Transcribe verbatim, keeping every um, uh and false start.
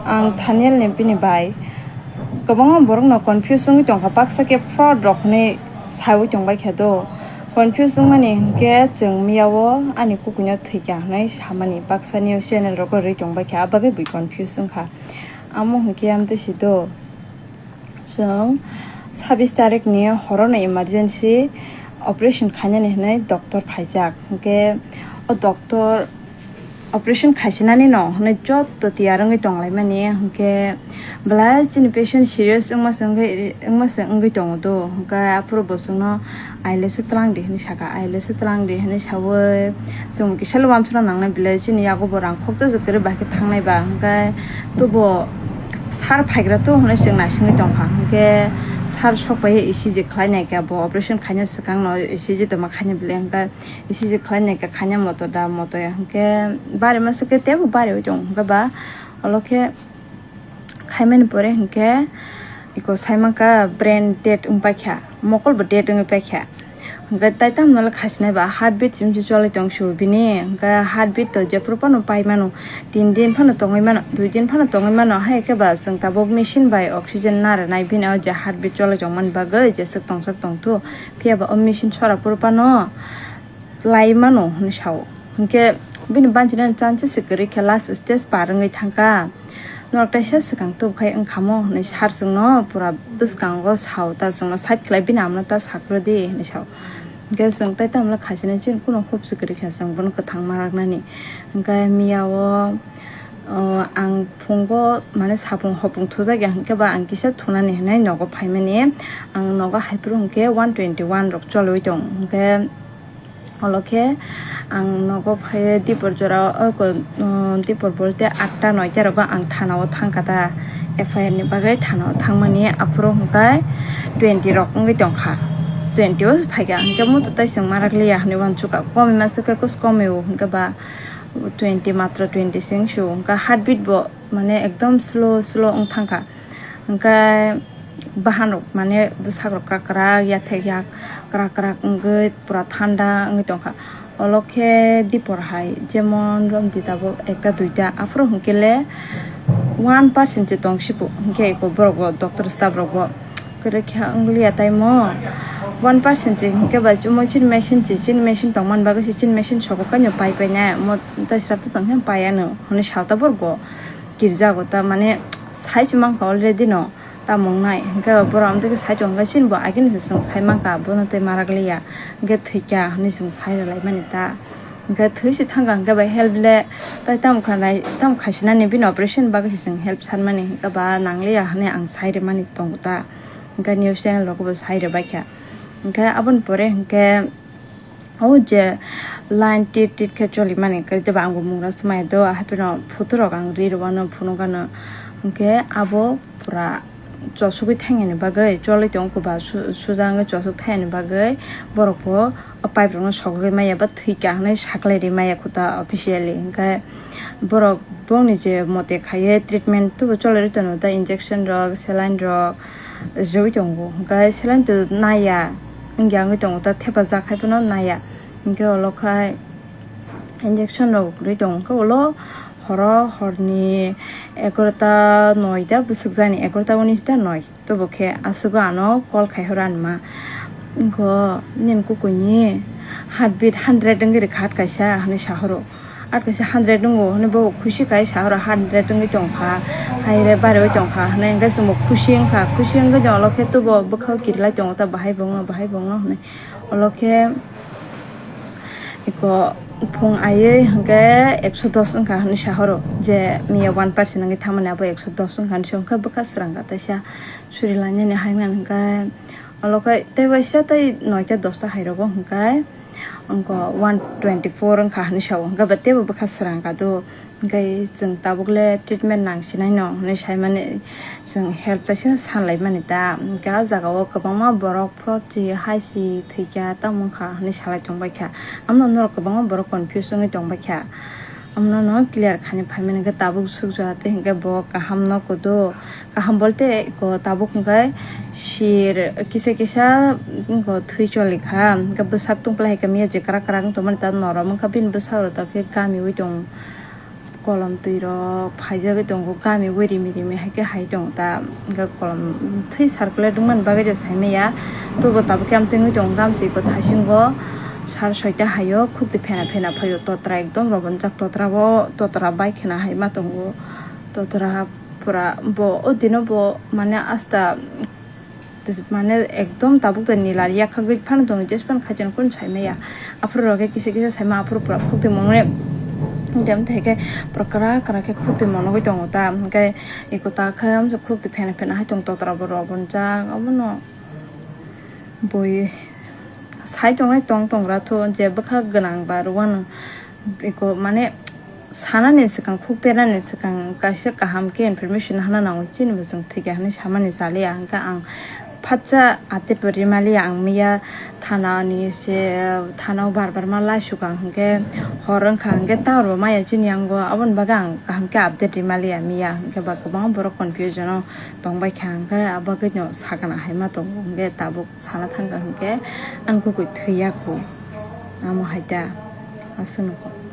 Ang Thaniel ni bini bai. Kwbangma borokno confuse wngwi tongkha, baksa khe fraud rok hwnwi saiwi tongbaikha do. Confuse wngmani hinkhe chwng miyao ani kukuino thwikha hwnwi samani baksa news channel rogo rwi tongbaikha, abagwi bui confuse wngkha. Amo hinkhe amtwi si do. Chwng sabis tarikni horono emergency operation khainani hwnwi doctor phaijak. Hinkhe o doctor operation khaisinani no hwnwi jotto tiyar wngwi tonglaimani. Hinkhe belai chini patient serious wngma se wngwi, wngma se wngwi tongo do. Hinkhe aphuru bo chwngno, "Aile se twlang di," hwnwi saka. "Aile se twlang di," hwnwi sawi chwng kisa le uansukna nangnai, belai chini yago bo rang khokjak kwrwi bai khe thangnai ba. Hinkhe tubo sir phaigra to hwnwi chwng naisingwi tongkha. Hinkhe sir sok bai E C G khlai nai khe, bo operation khaina swkang no E C G tongma khaina belai. Hinkhe E C G khlai nai khe khaina moto da moto ya. Hinkhe bari masa khe tebo bari oi tong. Hinkhe ba olo khe khaimani pore hinkhe iko saimankha brain dead wngpaikha, mokol bo dead wngwi paikha. Hinkhe tai tamo le khasinai ba heartbeat simsi cholai tong su bini. Hinkhe heartbeat to jephuru phano pai mano, tin din phano tongwi mano, dui din phano tongwi mano. Hai khe ba chwng tabuk machine bai oxygen na rwnai bini o je heartbeat cholai tongmani bagwi jeswk tongsak tongthu. Phiya ba o machine sora phuru phano lai mano hwnwi sao. Hinkhe bini banchinani chance se kwrwi khe last stage par wngwi thangkha. Norok teisa swkang tubkhai wngkhamo hwnwi sir chwngno pura bwskango sao, ta chwngno side khlai bini amno ta sakrodi hwnwi sao. Hinkhe chwng tai tamno khaisani chini kuno hope se kwrwi kha chwng bono kwthang ma raknani. Hinkhe miyao, o, ang phungo mane sapung hopung thujak ya hinkhe ba ang kisa thunani hinwi nogo phaimani. Ang nogo haiphuru hinkhe one twenty one rok cholwi tong hinkhe. Olo khe ang nogo phai dipor jora o ko, um, dipor bolte atta noita rogo ang thana o thangkha ta, F I R ni bagwi thana o thangmani aphuru hwnkhe twenty rok wngwi tongkha, twenty o phaikha hinkhe muitu tai chwng marak liya hinwi uansukha, komi masukhe kus komi o hinkhe ba twenty matro twenty sing su hinkhe heartbeat bo mane ekdom slow slow wng thangkha. Hinkhe bahanrok mane bwsakrok kwrak kwrak yathek yak kwrak kwrak wngwi pura thanda wngwi tongkha. Olo khe dipor hai jemon romdi tabuk ekta duita aphuru hinkhe le one percent se tong sibu hinkhe eko borok bo doctor staff rok bo kwrwikha wngliya taimo one percent se hinkhe ba chini machine se chini machine tongmani bagwi se chini machine sobo kaino pai painai omo tei srapta tongkhe pai ano hinwi sao ta borok bo. Kirjago ta mane sai se mankha already no tamo wngnai hinkhe borok amtwi khe sai tongkha chini bo agini se chwng sai mankha bono tei marak liya hinkhe thwikha hinwi chwng sai rwlaimani ta hinkhe thwi se thangkha hinkhe bai help le tai tamo khanai tamo khaisinani bini operation bagwi se chwng help sanmani hinkhe ba nangliya hinwi ang sai rwmani tongo ta hinkhe news channel rogo bo sai rwbaikha hinkhe aboni pore hinkhe. O je line tit tit khe cholimani kwrwi tei bo ang bo mung rw swmai do, hapheno photo rok ang ri rwano phunukgano. Hinkhe abo pura chosugwi thangyani bagwi cholwi tongo ba su-, suja wngwi chosuk thangyani bagwi borok bo o pipe rokno sogwi maya ba thwikha hinwi saklai ri maya khuta officially. Hinkhe borok bongni je mote khaiwi treatment tubu cholai ri tongo tei injection rok, saline rok. Rwi tongo, hinkhe saline to naiya, wngya wngwi tongo, ta thepajak hai phano naiya, hinkhe olo khai injection rok rwi tongo, hinkhe ulo horo horni egarota noita bwswk jani, egarota unis ta noi, tobo khe aswk ano call khai horo ani ma, wngkha nini kukuini heartbeat hundred wngwi rwkha hat kaisa hinwi sa horo. Ar kaisa hundred wngo hwnwi bo khusi khai sa horo, hundred wngwi tongkha, hai re bariwi tongkha hwnwi hwnkhe chwngbo khusi wngkha, khusi wngwi tong ulo khe tubo bwkhao kirilai tongo ta bahai bo wngo, bahai bo wngo hwnwi ulo khe eko phung aiwi hwnkhe ekso dos wngkha hwnwi sa horo, je miya one percent wngwi thangmani abo ekso dos wngkha hwnwi sa hwnkhe bwkha swrang kha taisa suri lainani hai wngkha hwnkhe ulo khe tei waisa tei noita dosta hai rogo hwnkhe. Wngkha one twenty four wngkha hinwi sao, hwnkhe ba teibo bwkha swrang kha do. Hwnkhe chwng tabuk le treatment nang sinai no hinwi saimani, chwng help kaisa sanlaimani ta. Hwnkhe ah jagao kwbangma borok fraud si, hai si, thwikha, tamo wngkha hinwi salai tongbaikha. Amno norok kwbangma borok confuse wngwi tongbaikha. Amno no clear khaina phaimani hwnkhe tabuk sukjak tei hwnkhe bo kaham no kudu. Kaham bolte ko tabuk hwnkhe sir kisa kisa ko thwi choli kha, hwnkhe bwsak tungpla hai khe miya je kwrak kwrak wng tongmani ta norom wngkha bini bwsarok ta khe kamiui tongo. Kolom twi rok phaijagwi tongo, gami o rimi rimi hai khe hai tongo ta, hwnkhe kolom thwi circulate wngmani bagwi rw saimaya. Tobo tabuk khe amtwngwi tongo, gamsi iko thaisingo sar soita haio khukti phena phena phaio, totra ekdom robonjak, totra bo, totra bai khena hai ma tongo, totra pura bo o dino bo mane asta. Mane ekdom tabuk de nila yakhagwi phano tongo, jespan khaijano kun saimaya. Aphuru rok khe kisa kisa saima, aphuru pura khukti mwnwi. Hwnkhe amtwi hai khe pura kwrak kwrak khe khukti mwnwi tongo ta. Hwnkhe eko ta khe amsa khukti phena phena hai tong, totra bo rw bonjak, obono bui sai tongnai tong tongra thu, je bwkha gwnang ba rwano. Eko mane sanani swkang, khuk pernani swkang kaisa kaham khe information hana nango, chini bo chwng thwikha hinwi samani chaliya, hwnkhe ang phatsa update bo rimaliya. Ang miya thana ni se, thana o bar bar ma laisukha, hwnkhe hor wngkha, hwnkhe tower bo maya chini yango, aboni bagwi ang kaham khe update rimaliya miya, hwnkhe ba kwbangma borok confusion o tongbaikha, hwnkhe abo bagwino sakana hai ma tongo, hwnkhe tabuk sana thangkha, hwnkhe ang kwkwi thwiya kho, amo hai ta aswk nokho.